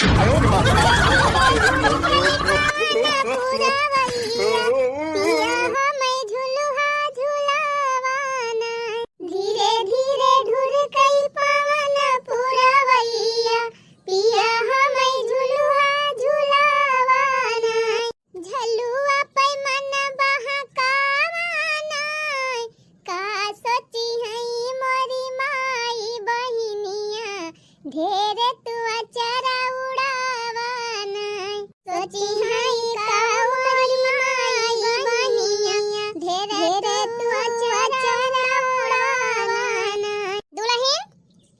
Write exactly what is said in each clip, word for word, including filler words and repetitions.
पिया हमैं झुलुहा झुलावा ना। धीरे धीरे ढुरकै पवन पुरवैया, पिया हमैं झुलुहा झुलावा ना। झलुआ पै मन बहकावा ना। का सोचिहैं मोरी माई बहिनिया, ढेर तू अचरा उड़ावा नाई। सोचिहैं का मोरी माई बहिनिया, ढेर तू अचरा उड़ावा नाई। दुलहिन,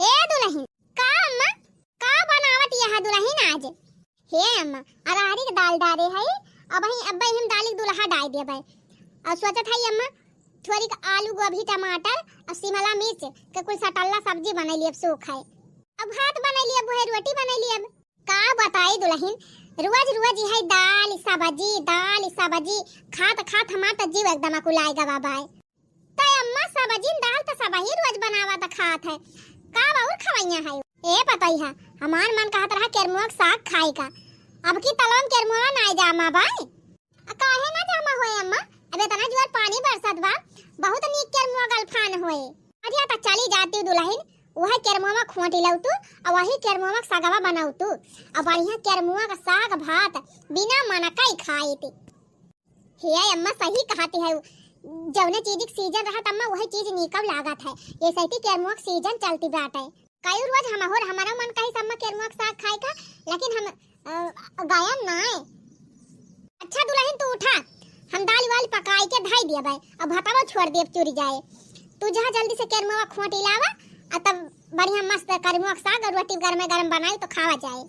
ए दुलहिन, का अम्मा, का बनावत यह दुलहिन आज? हे अम्मा, अरहरी के दाल डारे है, अबहीं, अब्बै हम दाली के दुलहा डाइ देबै। अउर सोचत है अम्मा, थोड़ी क आलू, गोभी, टमाटर अउर शिमला मिर्च के कुल सटल्ला सब्जी बनैली, अब सूख है। अब भात बनैली, अब वही रोटी बनैली। अब का बताई दुलहिन, रोज रोज यही दाल सब्जी, दाल सब्जी खात खात हमार त जीव एकदम अकुलाए गवा बाय। त अम्मा सब्जी दाल त सबही रोज बनावा त खात है, का अउर खवैया है? ए पतोहिया, हमार मन कहत रहा केरमुआ के साग खाए का, अब की तलवा में केरमुआ नाई जामा बाय। आ काहे ना जामा होए अम्मा? अब इतना जोर पानी बरसत बा, बहुत नीक केरमुआ गलफान होए। अरे त चली जाती दुलहिन, वही केरमुआ खोंटी लउतू, अउर वही केरमुआ के सगवा बनउतू, अउर बढ़िया केरमुआ का साग भात बिना मनकै खाइत। हे अम्मा सही कहती है, जौने चीज के सीजन रहत अम्मा वही चीज नीकव लागत है। ये सही केरमुआ के सीजन चलती बाटे। कई रोज हमहू, हमरो मन कही सब केरमुआ के साग खाए का, लेकिन हम, अ, गयन नाय। अच्छा दुलहिन, तू उठा, हम दाल वाल पकाई के धई दिया भाई, अब भतवा छोड़ दिए चुरी जाए। तू जा जल्दी से केरमुआ खोंटी लावा, आ तब बढ़िया मस्त केरमुआ के साग अउर रोटी गरमे गरम बनाई तो खावा जाए।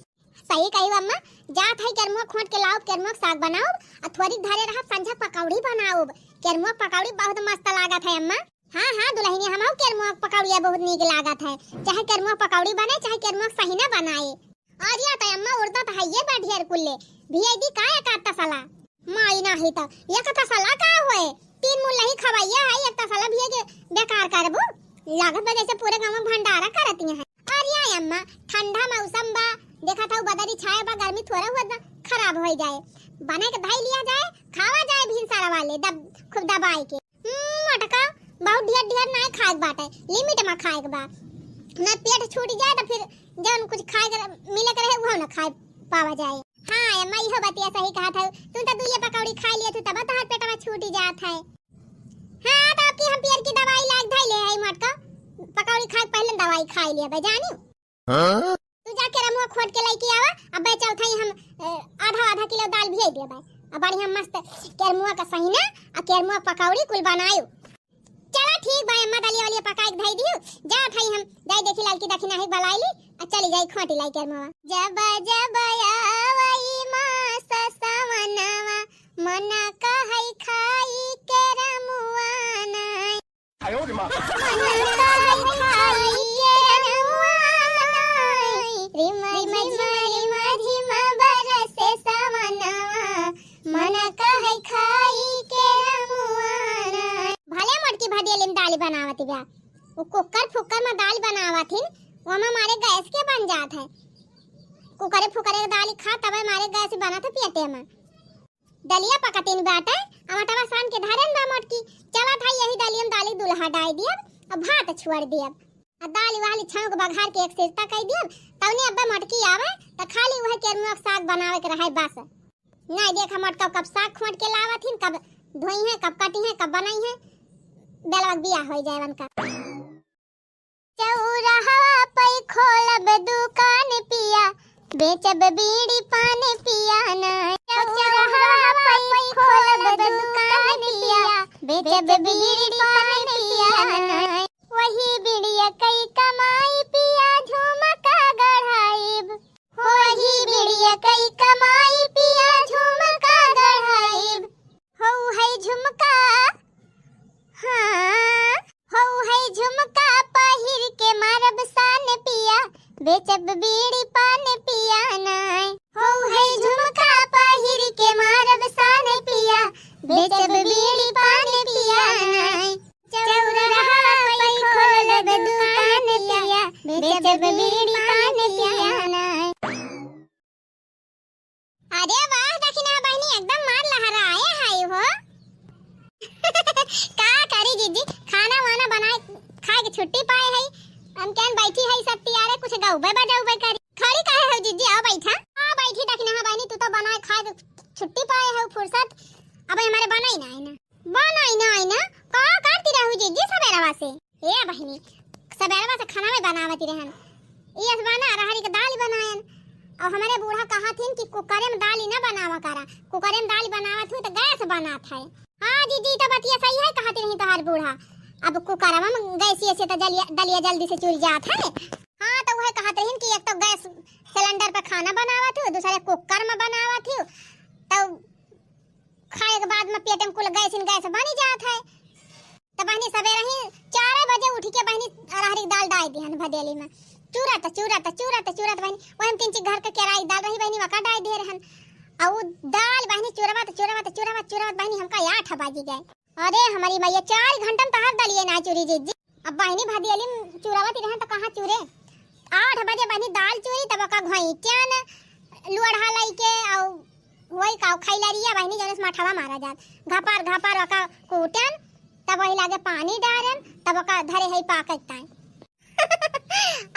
सही कही अम्मा, जात है केरमुआ खोंट के लाउब, केरमुआ के साग बनाउब, आ थोड़ी धरे रहब संझा पकौड़ी बनाउब। केरमुआ पकौड़ी बहुत मस्त लागत है अम्मा। हाँ, हाँ, दुलहिनिया, हमहू केरमुआ पकौड़िया बहुत नीक लागत है, चाहे केरमुआ पकौड़ी बने, चाहे केरमुआ सहिना बनाए। अरे, त अम्मा, उड़दा त हइये बा ढेर कुल्ले, भियाई दी का एक आध तसला? माई नाही त, एक तसला का होए, तीन मुल्लही खवैया है, एक तसला भियाई के बेकार करबू? लागत बा जैसे पूरे गाँव में भंडारा करतिया है। अरे अम्मा, ठंडा मौसम बा, देखत हऊ बदरी छाया बा, गर्मी थोड़ा हुआ बा, खराब होइ जाए, बना के धई लिया जाए, खावा जाए भिनसार वाले दब-, खूब दबाई के। हम्म, मोटका, बहुत ढेर ढेर नाय खाएक बाटे, limit में खाएक बा। ना पेट छूट जाए तो फिर जौन कुछ खाएक मिले के रहे, उहो ना खाए पावा जाए। हाँ, अम्मा, इहो बतिया सही कहत हऊ। तू तो दुइये पकौड़ी खाई लिया तू, तब तोहार पेटवा छूटी जात है। हाँ, तो अब की हम पियर की दवाई लाग धई ले है मोटका। पकौड़ी खाए के पहले दवाई खाई लिया बे, जानी। हाँ? तू जा केरमुआ खोंट के लइके आवा, अब्बे चलत हई हम, ए, आधा, आधा किलो दाल भियाई देबे। अब बढ़िया मस्त केरमुआ का सहिना, आ केरमुआ पकौड़ी कुल बनायू। चला ठीक बा अम्मा, दलिया वलिया पकाई के धई दिहू, जात हई हम, जाई देखी ललकी दखिना ही बलाई ली, आ चली जाई खोंटी लाई केरमुआ। जब जब आवई मास सवनवा, मन कहई खाई केरमुआ नाई। आयो रे माँ। मन कहई खाई केरमुआ नाई, रिम झिम रिम झिम बरसे सवनवा, मन कहई खाई केरमुआ नाई। भले मोटकी भदियली में दाली बनावत बा, उ कुकर फुकर में दाली बनावत हिन, ओमा मारे गैस के बन जात है। कुकरे फुकरे के दाली खा, तबे मारे गैस बनत है पेटे में। दलिया पकतिन बाटे, अमटवा सान के धरेन बा मोटकी। चलत हई यही दलिया में दाली दुलहा डाई दियब, अब भात छोड़ दियब। आ दाली वाली छौंक बघार के एक सिरता कई दियब, तौने अब्बे मोटकी आवे, त खाली उहे केरमुआ के साग बनावे के रहे बस। नाई देखा मोटका कब साग खोंट के लावत हिन, कब धोई है, कब कटी है, कब बनाई है, बेलवा के बियाह होई जाए उनका। चौराहा पै खोलब दुकान पिया, बेचब बीड़ी पान पिया ना। चौराहा पै खोलब दुकान पिया, बेचब बीड़ी पान पिया ना। वही बीड़िया कई कमाई पिया, झुमका गढ़ाइब। वही बीड़िया कई कमाई पिया, झुमका गढ़ाइब। हौ है झुमका, हाँ, हौ है झुमका पहिर के मारब सान पिया, बेचब बीड़ी पान पिया नाय। हौ है झुमका पहिर के मारब सान पिया, बेचब बीड़ी पान पिया नाय। चौराहा पै खोलब दुकान पिया, छुट्टी पाए है, हम कहन बैठी है सब तियारे, कुछ गौबे बजौबे करी। खड़ी काहे हो जिज्जी, आओ बैठा। हाँ बैठी दखिनहा बहिनी, तू तो बनाए खाए के छुट्टी पाए हो फुर्सत, अब हमारे बनाई ना आई ना। बनाई ना आई ना? का करती रहू जिज्जी सबेरवा से? ए बहिनी, सबेरवा से खाना में बनावती रहन। ई असबाना अरहरी के दाल बनायन। और हमारे बूढ़ा कहा थिन कि कुकरे में दाल ही ना बनावा करा, कुकरे में दाल बनावत हूँ तो गैस बनात है। हाँ जिज्जी, तो बतिया सही है, कहती रही तोहार बूढ़ा। अब कुकरवा में गैस से तो जलिया, दलिया जल्दी से चुर जात है। हाँ, तो वह कहत रही कि एक तो गैस सिलेंडर पे खाना बनावत हूँ, दूसरे कुकर में बनावत हूँ, तो खाए के बाद में पेट में कुल गैस इन गैस बनी जात है। तो बहिनी सबेरे ही चार बजे उठ के बहिनी अरहरी के दाल डाल दिहन भदेली में, चूरत चूरत चूरत चूरत बहिनी, वही में तीन चार घर के केराई दाल रही बहिनी, वका डाल दे रहन। और उ दाल बहिनी चूरवत चूरवत चूरवत चूरवत बहिनी हमका आठ बज गए। अरे हमारी मैया, चार घंटा में तहार दलिए ना चूरी जिज्जी। अब बहिनी भदेली में चूरवत रहन तो कहाँ चूरे, आठ बजे बहिनी दाल चूरी, तब का घोइचन लोढ़ा लइके और वही का खैलरिया बहिनी जौन से मठवा मारा जात, घपार घपार ओका कूटन, तब वही लागे पानी डारन, तब ओका धरे है पाकत ताई।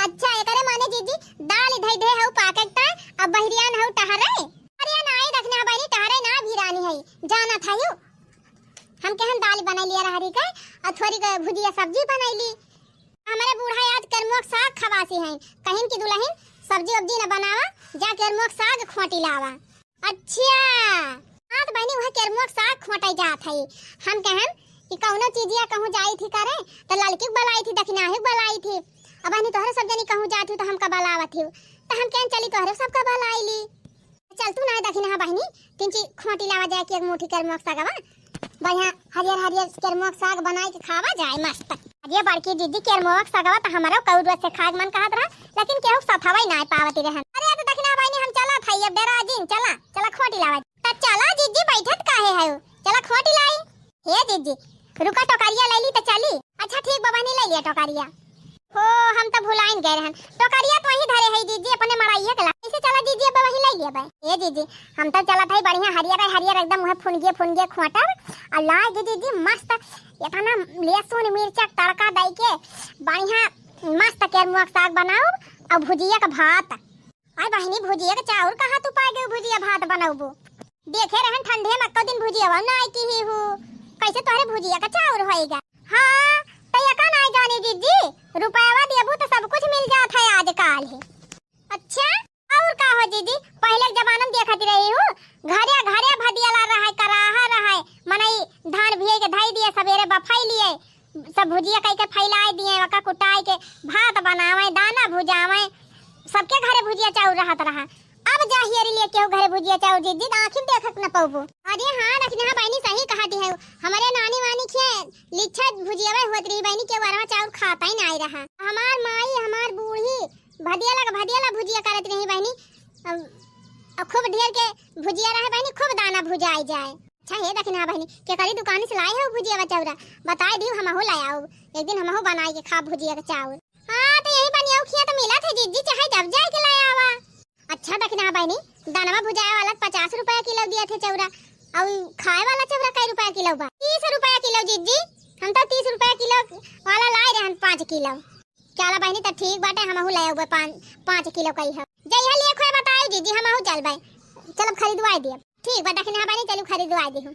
अच्छा, एकरे माने जिज्जी दाल धई दे हऊ पाकत ताई, अब बहिरियान हऊ टहरे। अरे ना, आई दखिनहा बहिनी, टहरे ना, भिरानी है, जाना था यू। हम कहन दाल बनाई लिया रहरी के, और थोड़ी के भुजिया सब्जी बनाई ली। हमारे बूढ़ा आज केरमुआ के साग खवासी हैं, कहिन की दुल्हन सब्जी वब्जी न बनावा, जा केरमुआ के साग खोटी लावा। अच्छा, हाँ तो बहिनी वह केरमुआ के साग खोटे जात है। हम कहन कि कौनो चीजिया कहूँ जाई थी करे, तो ललकी के बलाई थी, दखिनाही के बलाई थी। अब बहिनी तोहरे सब जनी कहूँ जात हूँ तो हमका बलावत हूँ, तो हम कहन चली तोहरे सबका बलाई ली। चल तू ना दखिनहा बहिनी, तिनची खोटी लावा जाए कि एक मुट्ठी केरमुआ के सागवा। बढ़िया हरियर हरियर केरमुआ के साग बनाए के खावा जाए मस्त। अरे बड़की जिज्जी, केरमुआ के सागवा तो हमारा कौर से खाए के मन कहत रहा, लेकिन केहू सथवा ही ना पावती रहन। अरे तो दखिनहा बहिनी, हम चला था, अब डेरा जिन, चला, चला खोटी लावा। तो चला जिज्जी, बैठत काहे है, चला खोटी लाई। हे जिज्जी, रुका, टोकरिया ले ली तो चली। अच्छा ठीक बा बहिनी, ले लिया टोकरिया। हो, हम तो भुलाइन गए रहन। टोकरिया तो वहीं धरे है जिज्जी, अपने मड़ाइया के ला। इसे चला जिज्जी, अब वहीं ले लिया बे। ए जिज्जी, हम तो चलत है बढ़िया हरियर है, हरियर एकदम वह फुनगिए फुनगिए खोटर। और लाए गे जिज्जी मस्त इतना लहसुन मिर्चा के तड़का दई के बढ़िया मस्त केरमुआ के साग बनाउब और भुजिया का भात। अरे बहिनी, भुजिया के चाउर कहाँ तू पाए गए, भुजिया भात बनउबू? देखे रहन ठंडे में एको दिन भुजिया ना आई की ही हूँ, कैसे तोहरे भुजिया का चाउर होएगा? हाँ, तो ये का नाई जानी जिज्जी, रुपयावा देबू तो सब कुछ मिल जात है आजकल ही। अच्छा, और का हो जिज्जी, पहले के जमाना में देखत रही हूँ, घरे घरे भदियाला रहे, कराहा रहे, मनई धान भिए के धई दिए, सवेरे बफाई लिए, सब भुजिया कई के फैलाए दिए, ओका कुटाए के भात बनावे, दाना भुजावे, सबके घरे भुजिया चाउर रहत रहा। अब जा हियरी लिए केहू घरे भुजिया चाउर जिज्जी, त आँखिन देखक न पउबू। अरे हाँ, रखना बहिनी सही कहती है, हमारे नानी वानी के लिच्छा भुजियावे होत रही बहिनी, केहू अरवा चाउर खाता ही नाई रहा। हमार माई, हमार बूढ़ी भदियाला का भदियाला भुजिया करत रही बहिनी, अब, अब खूब ढेर के भुजिया रहे बहिनी, खूब दाना भुजाई जाए। अच्छा हे दखिनहा बहिनी, केकरी दुकानी से लाए हो भुजिया बचौरा? बताए दियो, हमहू लाए आउब, एक दिन हमहू बनाए के खाब भुजिया के चाउर। हाँ, तो यही बनियाऊ खिया तो मिला थे जिज्जी, चाहे जब जाए के लाए आवा। अच्छा दखिनहा बहिनी, दानवा भुजाए वाला पचास रुपया किलो दिया थे चौरा, और खाए वाला चौरा कई रुपया किलो बा? तीस रुपया किलो जिज्जी, हम तो तीस रुपया किलो वाला लाए रहन पाँच किलो। चला बहिनी, त ठीक बाटे, हमहू ले आउबे पाँच, पाँच किलो कई हो। जइहा लिए खोए बताओ जिज्जी, हमहू चलबे, चलब खरीदवाए दिए। ठीक बा दखिनहा बहिनी, चलू खरीदवाए दिहू।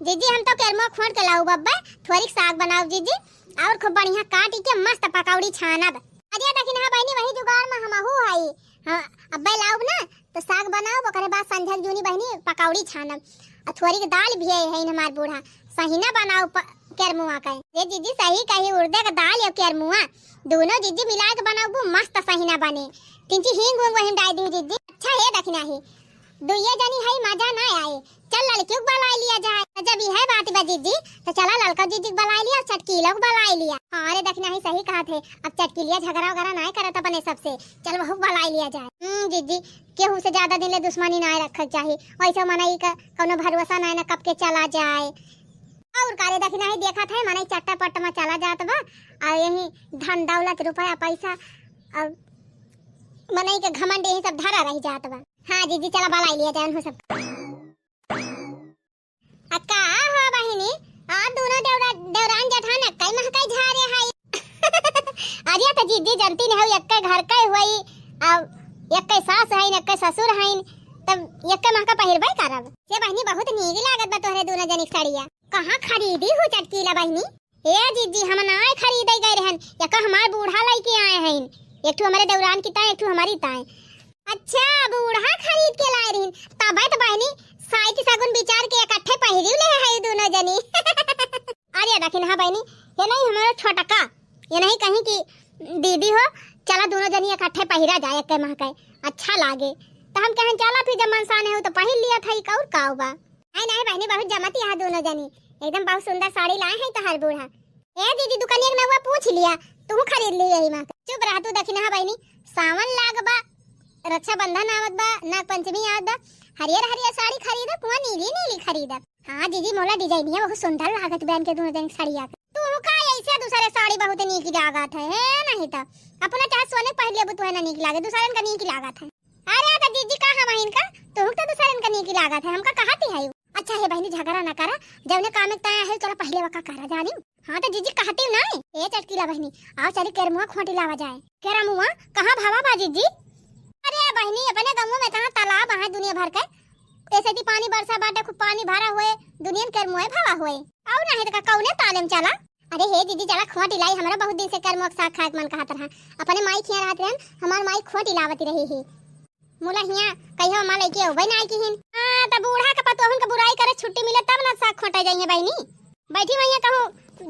जिज्जी, हम तो केरमुआ खोंट के लाउब अब्बे, थोरिक साग बनाउब जिज्जी, और खूब बढ़िया काटी के मस्त पकौड़ी छानब। अरे दखिनहा बहिनी, वही जुगाड़ में हमहू हई। हाँ, अब्बे लाउब ना, तो साग बनाउब, ओकरे बाद संझक जूनी बहिनी पकौड़ी छानब। और थोरिक दाल भी है, है हमार बूढ़ा, सहिना बनाउब प-, केरमुआ के। ये जिज्जी सही कही, उड़दे के दाल और केरमुआ, दोनों जिज्जी मिला के बनाउबू, मस्त सहिना बने। तिनची हींग उंग वही में डाल दी जिज्जी। अच्छा हे दखिनहा ही, दुइये जनी हई, मजा ना आए। चल ललकियो के बलाई लिया जाए। तो जब यह बात बा जिज्जी, तो चला ललका जिज्जी के बलाई लिया, चटकीलो के बलाई लिया। हाँ रे दखिनहा ही सही कहत है, अब चटकीलिया झगड़ा वगैरह ना करत अपने सबसे, चल वहू के बलाई लिया जाए। हम्म जिज्जी, केहू से ज्यादा दिन ले दुश्मनी ना रखे के चाही, वैसे मनई का कौनो भरोसा ना है, ना कब के चला जाए। और का रे दखिनहा ही देखत है, मनई चट्टा पट्ट में चला जात बा, और यही धन दौलत रुपया पैसा और मनई के घमंड यही सब धरा रह जात बा। हाँ जिज्जी, चला बलाई लिया जाए उन्हों सब। आ का हो बहिनी, आ दोनों देवरा-, देवरान जेठान एक्कै महकै झारे हई। अरे त जीजी जनती नहीं हो, एक्के घर के हुई, अब एक्के सास हईन, एक्के ससुर हईन, तब एक्के महका पहिरबे करब। से बहिनी बहुत नीक लागत बा तोहरे दुनो जनी के साड़िया। कहाँ खरीदी हो चटकीला बहिनी? ए जीजी, हम नाय खरीदे गए रहन, एक्का हमार बूढ़ा लइके आए हईन, एक ठो हमरे देवरान की ताए, एक ठो हमारी ताए। अच्छा, बूढ़ा खरीद के लाए रहिन, तबे त बहिनी साइत सगुन विचार के इकट्ठे पहिरी ले है दुनो जनी। अरे दखिनहा बहिनी, ये नहीं हमारा छोटका, ये नहीं कहीं कि दीदी हो, चला दुनो जनी इकट्ठे पहिरा जाए एक्के महके, अच्छा लागे। त हम कहन चला फिर जब मनसाने हो त पहिर लिया था, ई कौर काव बा। नहीं नहीं बहिनी, बहुत जमत यहाँ दुनो जनी, एकदम बहुत सुंदर साड़ी लाए हैं तोहार बूढ़ा। ए दीदी, दुकानिया के नउआ पूछ लिया, तू खरीद ली यही महके। चुप रह तू दखिनहा बहिनी, सावन लाग बा, रक्षाबंधन आवत बा, नाग पंचमी आवत बा, हरियर हरियर साड़ी खरीदब, कुआ नीली नीली खरीदब। हाँ जीजी, मोला डिजाइनिया बहुत सुंदर लागत बहन के दुनो जनी साड़िया के। तू का ऐसे दूसरे साड़ी बहुत नीक लागत है, है नहीं त अपना चाहे सोने के पहिर लेबू, तुहे ना नीक लागे, दूसरन का नीक लागत है। अरे त जीजी का हम इनका, तू तो दूसरन का नीक लागत है, हमका कहती है। अच्छा हे बहिनी, झगड़ा ना करा, जौने काम में ताया है चला पहले वका करा जानी। हाँ त जीजी कहती नहीं। ए चटकीला बहिनी, आओ चली केरमुआ खोटी लावा जाए। केरमुआ कहाँ भावा बा जीजी? अरे बहिनी, अपने गाँव में इतना तालाब है दुनिया भर के, ऐसे ती पानी बरसा बाटे, खूब पानी भरा हुए, दुनिया में केरमुआ भावा हुए। और नहीं त का कौने ताले में चला। अरे हे दीदी, चला खोटी लाई, हमरा बहुत दिन से केरमुआ के साग खाए के मन कहत रहा। अपने माई खिया रहत रहन, हमार माई खोटी लावती रही ही। मुला हिया कहियो माँ लइके अउबे ना आई किहिन। हाँ, त बूढ़ा के पतोहन के बुराई करे छुट्टी मिले तब ना साग खोटे जाइए बहिनी। बैठी हुई है कहूँ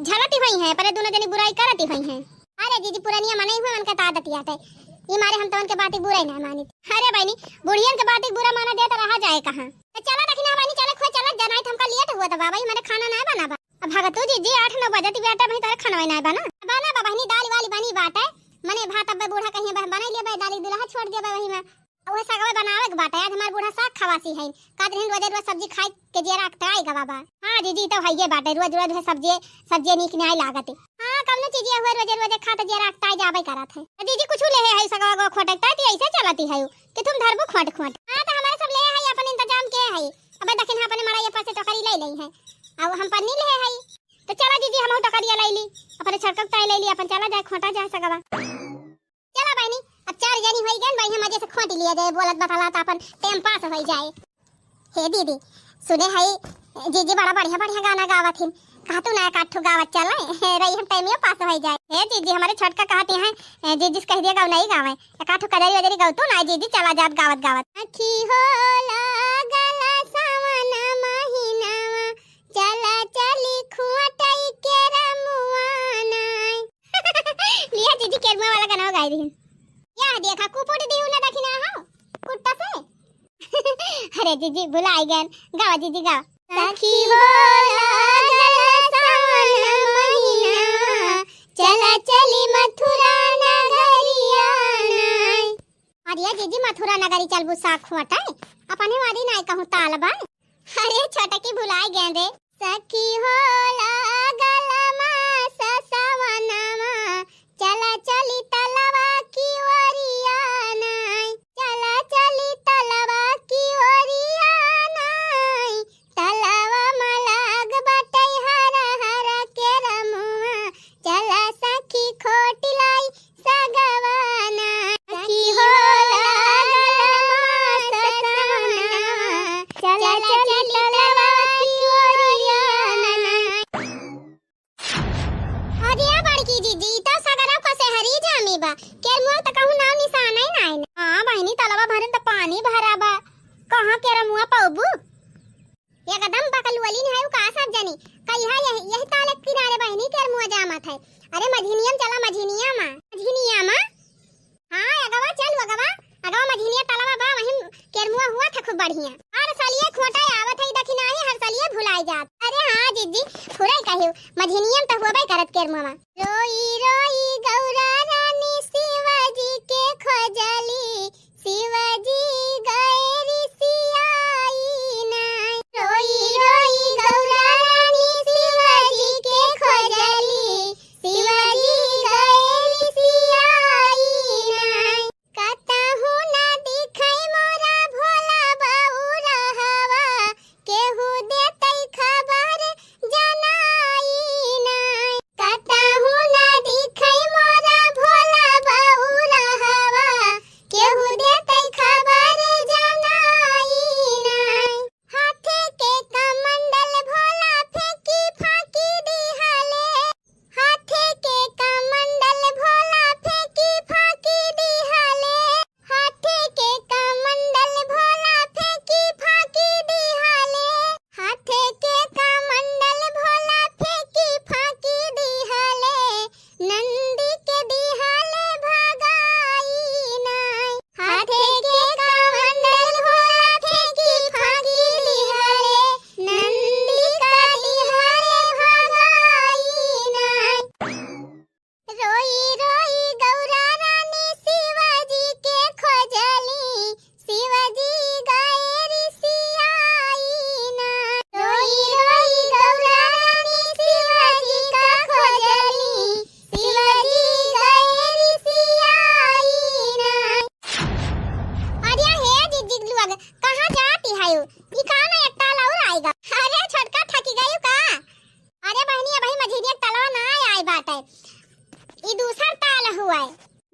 झलती हुई है, पर दुनो जनी बुराई करती हुई है। अरे दीदी, पुरनिया मनई हुए, उनका त आदत आटे। ई मारे हम तवन के बाटी बुराई ना मानित। अरे बहिनी, बुढ़ियन के बाटी बुरा माना दे त रहा जाए कहाँ। त चला दखिनहा बहिनी, चला खोए चला, जनाई त हमका लेट हुआ त बाबा, ई मारे खाना ना बना बा। अब भगतू जीजी, आठ नौ बजत बाटे, अबहीं तोरे खनवे नाय बना। बना बा बहिनी, दाल वाल बनी बाटे, मने भात अब बूढ़ा कहिए बह-, बनाई लेबे, दाल एक दुलहा छोड़ देबे वही में। उहे सगवे बनावे के बाटे, आज हमार बूढ़ा साग खवासी है, कहत रहिन रोजे रोज सब्जी खाए के जियरा अकटाई गवा बा। हाँ जीजी, तो हइये बाटे, रोज रोज है सब्जी, सब्जी नीक नाय लागते। हाँ, कवनो चीजिया हुए रोजे रोजे खा त जियरा अकटाई जाबे करत है। जीजी कुछ ले है सगवा गो खोटे, ताई ऐसे चलती है कि तुम धरबू खोट खोट। हाँ, त हमारे सब ले है, अपन इंतजाम के है। अबे दखिनहा अपने मड़ाई पर से टोकरी ले लई है। अब हम पन्नी ले हई। त चला दीदी, हमहू टोकरिया ले ली, अपने छड़कक ताई ले ली, अपन चला जाए, खोटा जाए सगवा। चला बहिनी, अब चार जनी होई गन, बढ़िया मजे से खोटी लिया जाए, बोलत बतला त अपन टाइम पास होई जाए। हे दीदी, सुने हई जीजी बड़ा बढ़िया बढ़िया गाना गावत हिन, कहा तू ना एकाठू गावत चले, रही हम टाइमियो पास होई जाए। हे जीजी, हमारे छोटका कहती हैं, जीजी से कह दिया गाओ नहीं गावे, एकाठू कजरी वजरी गाओ तू ना जीजी, चला जात गावत गावत। अखी हो लागल सावन महीनावा, चला चली खुआटई के रमुआनाई। लिया जीजी केरमुआ वाला गाना गाई रही। या देखा कुपुट दी उन्हें दखिना हो कुट्टा से। अरे जीजी भुलाई गन, गावा जीजी गावा। सखी हो लागल सावन महीना, चला चली मथुरा नगरिया नाई। अरे जीजी मथुरा नगरी चलबू साग खोटे, अपने वाली नाई कहूँ ताल बा। अरे छोटकी भुलाई गए रे। सखी हो लागल मास सवनवा, चला चली तलवा की ओरिया नाई, चला चली तलवा की ओरिया नाई। तलवा मलाग बटई हरा हरा के रमुआ, चला सखी खोटी लाई सगवाना। सखी हो लागल मास सवनवा, चला चली तलवा की ओरिया नाई। अरे बड़की जीजी, ई तो सगरा कसेहरी जामी बा। केरमुआ त कहूँ नाव निशान ही नाई ना। हाँ बहिनी, तलवा भरन त पानी भरा बा। कहाँ केरमुआ पौबू? एकदम बकलुअली नहीं है, उ का सब जनी। कहिया यही, यही ताले किनारे बहिनी केरमुआ जामत है। अरे मझिनिया में चला, मझिनिया मा। मझिनिया मा? हाँ, अगवा चल, अगवा, अगवा मझिनिया तलवा बा, वहीं केरमुआ हुआ था खूब बढ़िया। हर सलिए खोटा आवत है, दखिनाही हर सलिए भुलाई जात। अरे हाँ जीजी, फुरई कहियो, मझिनिया में तो होबे करत केरमुआ। रोई रोई गौरा रानी शिवाजी के खोजली, शिवाजी गए रिसियाई नाई। रोई रोई गौरा रानी शिवाजी के खोजली, शिवाजी गए रिसियाई नाई। कतहु ना दिखै मोरा भोला बउरहवा, केहू देतै खबर जनाई नाई। कतहु ना दिखै मोरा कहाँ जाती है? ई का ना एक ताल और आएगा। अरे छोटका, थकी गई का? अरे बहिनी, अबही मझिनिया तालवा ना आए बाटे, ई दूसर ताल हुआ है,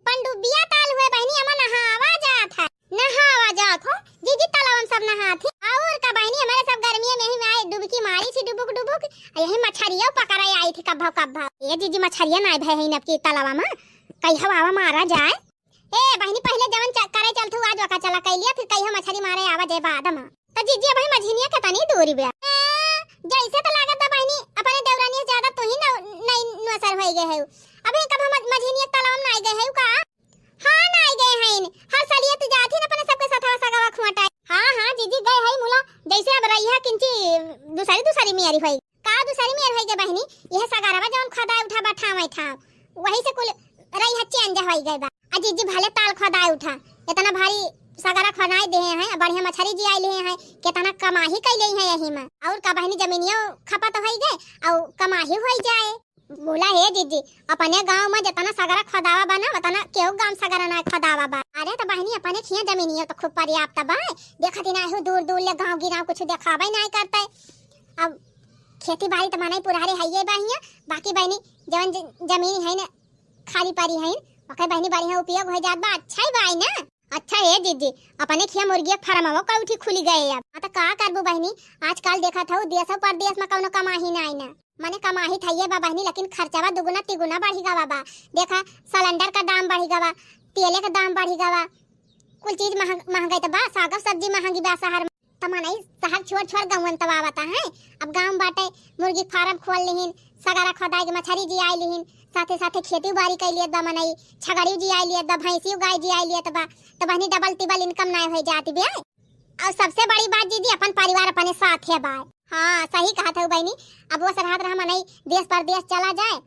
पनडुब्बिया ताल हुआ है बहिनी, एमा नहावा जात है। नहावा जात हो जीजी, तालवा में सब नहात ही। और का बहिनी, हमारे सब गर्मियों में ही आए डुबकी मारी थी, डुबुक डुबुक, आ यही मछरिया पकड़े आई थी कब्भा कब्भा। ए जीजी, मछरिया ना भय है इनकी तालवा में, कहिया आवा मारा जाए। ए बहिनी, पहिले जवन च-, करे चलत हऊ, आज ओका चला कइ लिया, फिर कहिया मछरी मारे आवा जाए बाद में। तो जीजी, अबही मझिनिया के तनी दूरी बा। ए, जैसे तो लागत बा बहिनी, अपने देवरानी से ज्यादा तू ही न, नहीं नौसर होई गए है। अबही कब हम मझिनिया के तालवा में ना गए है का? हाँ, ना गए हैं। हर सलिया तू जात ही न अपने सबके सथवा सगवा खोटा। हाँ, हाँ, जीजी गए है मुला, जैसे अब रही है किंची दूसरी दूसरी मेरी होई। का दूसरी मेर होई गए बहिनी, यह सगरवा जवन खोदाई उठा बा ठाम है ठाम, वही से कुल रही है change होई गए बा। आ जीजी भले ताल खोदाई उठा, इतना भारी सगरा खोदाई देहे हैं, बढ़िया मछरी जियाई लेहे हैं, कितना कमाही कइ लेहे हैं यही में। और का बहिनी, जमीनियो खपत होई गए और कमाही होई जाए। बोला हे जीजी, अपने गाँव में जितना सगरा खोदावा बा ना, उतना केहू गाँव सगरा ना खोदावा बा। अरे तो बहिनी, अपने खिया जमीनियो तो खूब पर्याप्त बा, देखत ही ना हो दूर दूर ले गाँव गिराव कुछ देखावे ना करते। अब खेती बाड़ी त मनई पुरहरे हइये बा हियाँ, बाकी बहिनी जवन ज-, जमीन है न खाली पड़ी है, ओकर बहिनी बढ़िया उपयोग हो जात बा, अच्छा ही बा ना। अच्छा हे दीदी, अपने खिया मुर्गिया फार्मवो का उठी खुली गए अब। हाँ, त का करबू बहिनी, आजकल देखत हऊ देशो परदेश में कौनो कमाही ना आई ना। मने कमाही थइये बा बहिनी, लेकिन खर्चवा दुगुना तिगुना बढ़ी गवा बा। देखा, सिलेंडर का दाम बढ़ी गवा, तेले का दाम बढ़ी गवा, कुल चीज महंग, महंगाई त बा, साग सब्जी महंगी बा शहर में। त मनई शहर छोड़ छोड़ गाँवन त आवता है। अब गाँव बाटे, मुर्गी फार्म खोल लिहिन, सगरा खोदाई के मछरी जियाई लिहिन, साथे साथे खेती बाड़ी कइ लियत बा मनई, छगड़ी जियाई लियत बा, भैंसी गाय जियाई लियत बा, त बहिनी डबल टिबल इनकम नाय हो जाती बे। और सबसे बड़ी बात दीदी, अपन परिवार अपने साथे बा। हाँ, सही कहत हऊ बहिनी। अब वो सरहद रहा मनई देश परदेश चला जाए,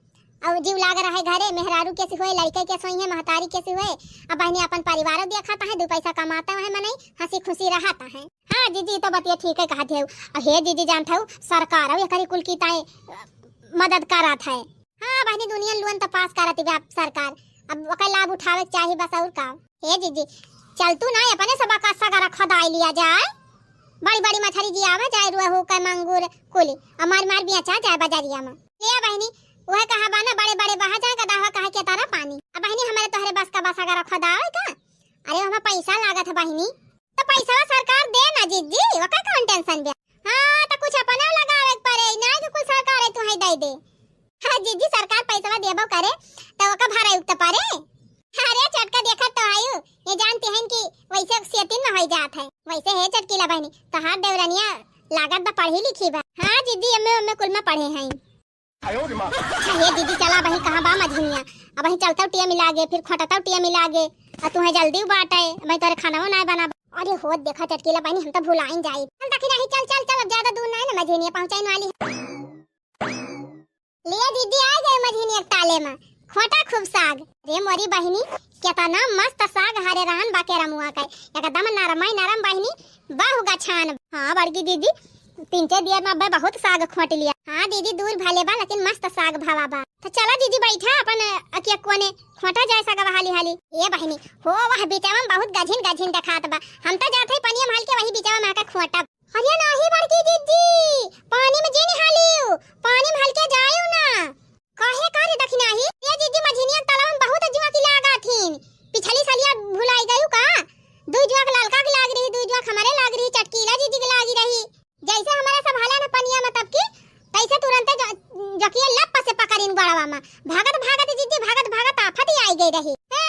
और जीव लाग रहे घरे, मेहरारू कैसी होए, लड़के कैसे होई है, महतारी कैसी होए। अब बहिनी अपन परिवारो देखत है, दू पैसा कमाता है मनई, हंसी खुशी रहत है। हाँ जीजी, तो बतिया ठीक है कहत हऊ। अब हे जीजी जानत हऊ, सरकारो एकरी कुल की ताई मदद करत है। हाँ बहिनी, दुनिया लोन तो पास करत बा सरकार, अब ओकर लाभ उठावे के चाही बस, और का। हे जीजी, चल तू ना अपने सब का सगरा खोदाई लिया जाए, बड़ी बड़ी मछरी जियावा जाए, रोहू के मांगुर कुली, और मार मार बेचा जाए बजरिया में। ले बहिनी, वह कहा बा ना, बड़े बड़े बहा जाए, गदहा कहा के तारा पानी। अब बहिनी, हमारे तोहरे बस का बा सगरा खोदावे का? अरे, हमें पैसा लागत है बहिनी। तो पैसा सरकार दे ना जीजी, ओकर कौन टेंशन बे? हाँ, तो कुछ अपना लगावे के पड़े, ना कि कुल सरकार है तू है दे दे। हाँ जीजी, सरकार पैसा देबो करे, तो ओकर भरे उठते पड़े। अरे छोटका, देखत तो आयु, ये जानते हैं कि वैसे सेटिंग में हो जात है। वैसे हे चटकीला बहिनी, तोहार देवरनिया लागत बा पढ़ी लिखी बा। हाँ जीजी, एमए ओमए कुल में पढ़े हैं। अच्छा हे दीदी, चला अबहीं कहाँ बा मझिनिया? अबहीं चलतौ टिया मिला गे, फिर खोटतौ टिया मिला गे। आ तुहे जल्दी बाटे, अबहीं तोरे खानवो नाय बना। अरे हो, देखा चटकीला बहिनी, हम तो भुलाइन जाई। चल दखिन आही, चल, चल, चल, अब ज्यादा दूर नाय ना, मझिनिया पहुँचाइन वाली है। लिया दीदी, आ गए मझिनिया के ताले में। खोटा खूब साग। रे मोरी बहिनी, केतना मस्त साग हरे रहन बा के रमुआ के। एकदम नरमाई नरम बहिनी, बहु गछान। हाँ बड़की दीदी, तीन चार दियर में अब्बे बहुत साग खोट लिया। हाँ दीदी, दूर भले बा, लेकिन मस्त साग भावा बा। तो चला दीदी, बैठा अपन अकिया कोने, खोटा जाए साग हाली हाली। ए बहिनी, हो वह बिचवा में बहुत गझिन गझिन देखात बा। हम तो जात है पनिया में हल के वही बिचवा में आके खोटब। अरे नाही बड़की दीदी, पानी में जिन हालियो, पानी में हल के जायो ना। काहे का रे दखिनाही? ए दीदी, मझिनिया तालाब में बहुत जुआकी लागा थीन। पिछली सलिया भुलाई गयू का? दुई जुआक ललका के लाग रही, दुई जुआक हमारे लाग रही, चटकीला दीदी के लागी रही। जैसे हमारा सब हला न पनिया में तब की, तैसे तुरंते जो, जोकिया लप से पकड़िन गोड़वा में। भागत भागत दीदी, भागत भागत आफत ही आई गई रही। ए,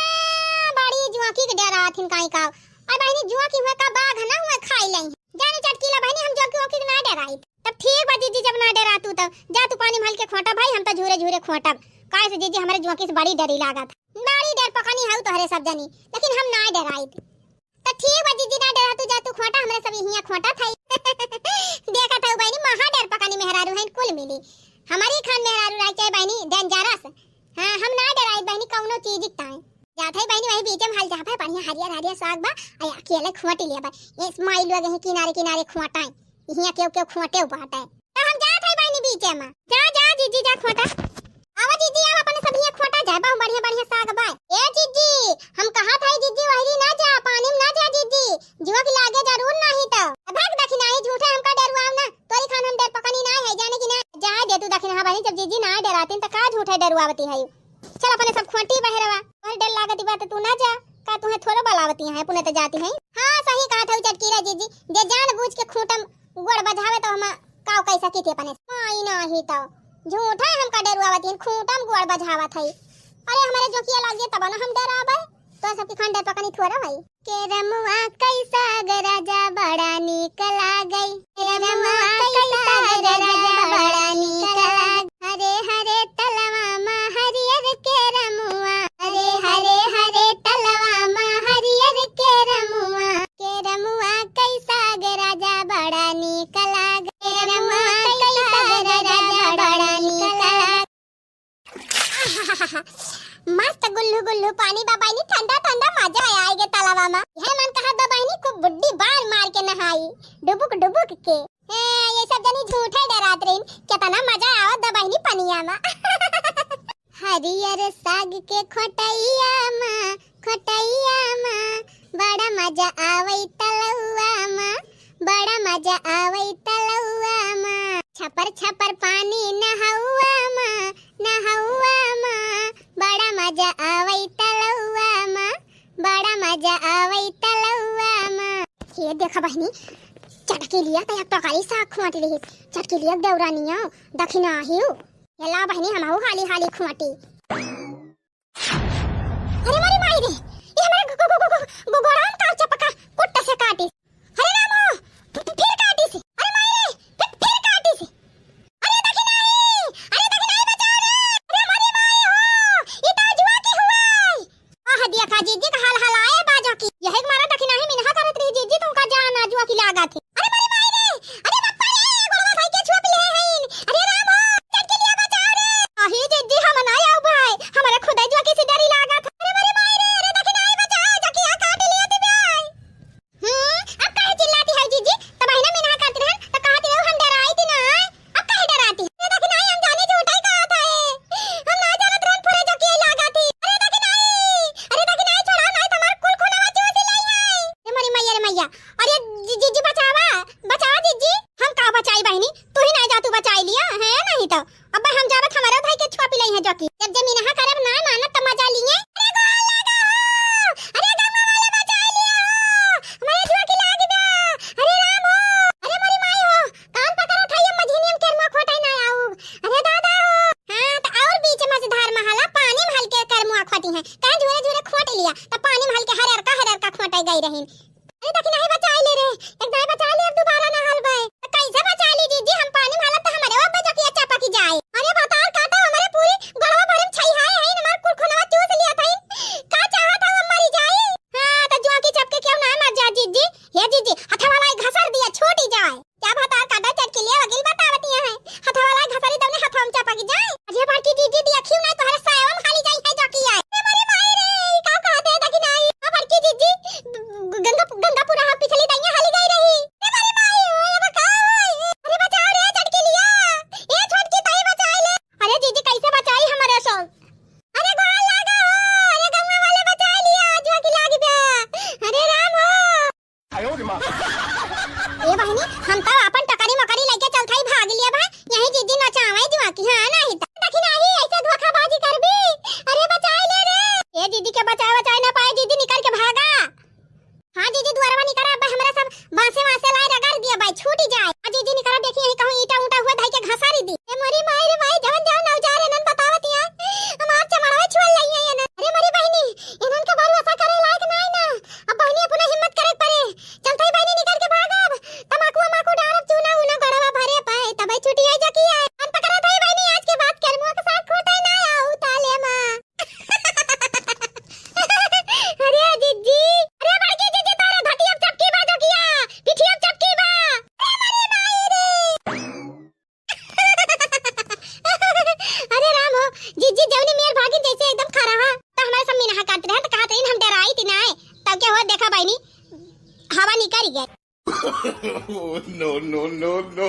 बड़ी जुआकी के डरा थीन काई का। और बहिनी जुआकी हुए का बाघ ना हुए खाई लें। जाने चटकीला बहिनी, हम जोकी ओकी के ना डराई। तब ठीक बा दीदी, जब ना डरा तू तब जा तू पानी में हल के खोटा भाई, हम तो झूरे झूरे खोटब। काहे से दीदी, हमारे जुआकी से बड़ी डरी लागत। बड़ी डर पकनी हऊ तोहरे सब जनी, लेकिन हम ना डराई। तो ठीक बा दीदी, ना डरा तू जा तू खोटा, हमारे सब हियाँ खोटा था। देखा था बहिनी, महा डर पकनी मेहरारू हैं कुल मिली। हमारी खान मेहरारू रह चाहे बहिनी dangerous। हाँ, हम ना डराई बहिनी कौनो चीज ताई। जात है बहिनी वही बीचे में हल जहाँ पे बढ़िया हरियर हरियर साग बा, आ अकेले खोट लिया बा। ये smile लगे हैं किनारे किनारे खोटाए। इहिया केव केव खोटे बाटे। तो हम जात है बहिनी बीचे में। जा, जा, जीजी, जा खोटा। आवा जीजी, आवा अपने सब हिया खोटा जाए, बहुत बढ़िया, बढ़िया साग बा। ए जीजी, हम कहा था जीजी, वहरी ना जा, पानी में ना जा जीजी। जुआकी लागे जरूर डरुआवती है। चल अपने सब खोटी बहरवा, तोहरे डर लागत बा त तू ना जा, का तुहे थोड़ो बलावती है, अपने त जाती है। हाँ सही कहत हऊ चटकीला जीजी, जे जान बूझ के खूंटम गोड़ बजावे त हम काव कह सकी थी अपने। माई नाही त झूठा हमका डरुआवती है, खूंटम गोड़ बजावत है। अरे हमरे जोकिया लाग जे तब ना हम डराबे, तो सबके खान डर पकनी थोड़ा भाई। केरमुआ कई साग राजा बड़ा नीक लागई। केरमुआ कई साग राजा बड़ा नीक लागई। हरे हरे तलवा मा हरियर केरमुआ। हरे हरे हरे तलवा मा हरियर केरमुआ। केरमुआ कई साग राजा बड़ा नीक लागई। केरमुआ कई साग राजा बड़ा नीक लागई। मस्त गुल्लू गुल्लू पानी बा बहिनी, ठंडा ठंडा मजा आए गे तालाबा मा। यह मन कहा दो बहिनी खूब बुड्डी बार मार के नहाई, डुबुक डुबुक के। ए, ये सब जनी झूठे डरात रहीन, कितना मजा आवत दो बहिनी पनिया मा। हरियर साग के खोटैया मा, खोटैया मा, बड़ा मजा आवै तलौआ मा, बड़ा मजा आवै तलौआ मा। छपर छपर पानी नहौआ मा, नहौआ मा, बड़ा मजा आवै तलौआ मा, बड़ा मजा आवै तलौआ मा। ये देखा बहिनी, चटकीलिया त एक टोकरी साग खोट लिहिस। चटकीलिया देवरानिया, दखिना हिउ। ये ला बहिनी, हमहू हाली हाली खोटी। अरे मोरी माई रे, ये हमारे गो-, गो-, गो-, गो-, गो-, गोड़ान का चपका कुट्ट से काटिस। अरे रामो, फि-, फि-, फिर काटिस। अरे माई रे, फि-, फिर काटिस। अरे दखिनाई, अरे दखिनाई बचाओ रे। अरे मोरी माई हो, ये तो जुआ की हुआ है। आह, देखा जीजी का हाल हलाए बाजो की। यही के मारा दखिनाही मिनहा करत रही जीजी, तुमका जान आ जुआ की लागत है। अरे मोरी माई रे, अरे बप्पा रे, गोड़वा भाई के छुआ पिले हैं। अरे राम हो, चटकीलिया बचाओ रे। अही जीजी हम ना आऊ भाई, हमारे खुदे जुआ की से डरी लागत। अरे मोरी माई रे, अरे दखिनाही बचाओ, जकिया काट लिया ती भाई। हम्म, अब काहे चिल्लाती है जीजी? तब बहिना मिनहा करती रहन, तो कहती रहो हम डराई थी ना, अब काहे डराती? अरे दखिनाही हम जाने झूठा ही कहा था ए। हम ना जानत रहन फुरे जो किए लागा थी। अरे दखिनाही, अरे दखिनाही छोड़ा ना, तुम्हार कुल खुनवा चूस लाई है। ए मोरी मैया रे मैया, अरे जी-, जीजी बचावा, बचावा जीजी। हम का बचाई बहिनी, तू ही ना जा तू बचाई लिया, है नहीं तो। अब हम जावत हमारे भाई के छुआ पिलाई है जोकी। जब जमीन हा करब ना मानत त मजा लिए। अरे गोल लागा हो, अरे गंगा वाले बचाई लिया हो, हमारे जुआ की लाग बा। अरे राम हो, अरे मोरी माई हो, कान पकड़ा था ये मझिनियम केरमुआ खोटे ना आऊ। अरे दादा हो। हाँ, त और बीच मझधार महला पानी महल के केरमुआ खोटी है। कहे झूरे झूरे खोट लिया, त पानी महल के हरेर का हरेर का खोटे गई रहीन। अरे दखिनाही बचाई ले रे, एक दाई बचाई ले, अब दोबारा ना हल बे। त कैसे बचाई ली जीजी, हम पानी महला त हमारे ओबे जकिया चपकी जाए। अरे बताओ का तो हमारे पूरी गड़वा भरे में छई हाय है, हमार कुल खुनवा चूस लिया था। का चाहत हो हम मरी जाए? हाँ, त जुआ की चपके क्यों ना मर जा जीजी। हे जीजी, हथवा लाई घसर दिया, छूटी जाए। क्या भतार काटा चटकीलिया वकील बतावतिया है। हथवा लाई घसरी तमने हथवा में चपक जाए। अरे बड़की जीजी दी अखियों नहीं तोहरे सायवा में हाली जाई है जाकी आए। अरे मोरी माई रे, ई का कहत है दखिनाही? आ बड़की जीजी, ग-, गंगा, गंगा पूरा पिछली दैया हाली गई रही। अरे मोरी माई, ओ, अब का होई? अरे बचाओ रे चटकीलिया। ए छोटकी ताई बचाई ले। अरे जीजी कैसे बचाई हमारे सब? अरे गोल लागा हो, अरे गंगा वाले बचाई लिया, जो की लाग गया। अरे राम हो। ए बहिनी, हम तो अपन टकरी मकरी लेके चलत हई, भाग लिया भाई, यही जीजी नचावे जुआ की, हाँ नहीं तो। दखिनाही, ऐसे धोखाबाजी करबी? अरे बचाई ले रे। ए जीजी के बचाए बचाए ना पाए, जीजी निकल के भागा। हाँ जीजी, दुआरवा निकरा, अब हमरा सब बांसे वांसे लाए रगड़ दिया भाई, छूटी जाए। आ जीजी निकरा, देखी यही कहूँ ईंटा ऊंटा हुआ धाई के घसारी दी। ए मोरी माई रे माई, जवन जवन औजार है नन बतावतिया, हमार चमड़वा छुअल लई है ये ना। अरे मोरी बहिनी, इनन के भरोसा करे लायक नाई ना। अब बहिनी अपना हिम्मत करे परे। चलते ही बहिनी निकल के भागब। तमाकू वमाकू डारब, चूना ऊना गड़वा भरे पाए, तबे छुट्टी आई जाकी है। मन पकड़ा था बहिनी, आज के बाद केरमुआ के साग खोटे ना आऊ ताले मा। अरे जिज्जी, अरे बड़की जिज्जी, तारे धटिया चपकी बा जोगिया, पिठिया चपकी बा। अरे मोरी माई रे। अरे राम हो, जिज्जी जवनी मेर भागिन जैसे एकदम खरा हा, त हमारे सब मिनहा काट रहे हैं, त कहत रहीन हम डराई थी ना है। तब क्या हुआ, देखा बहिनी, हवा निकल गई। Oh, no, no, no, no।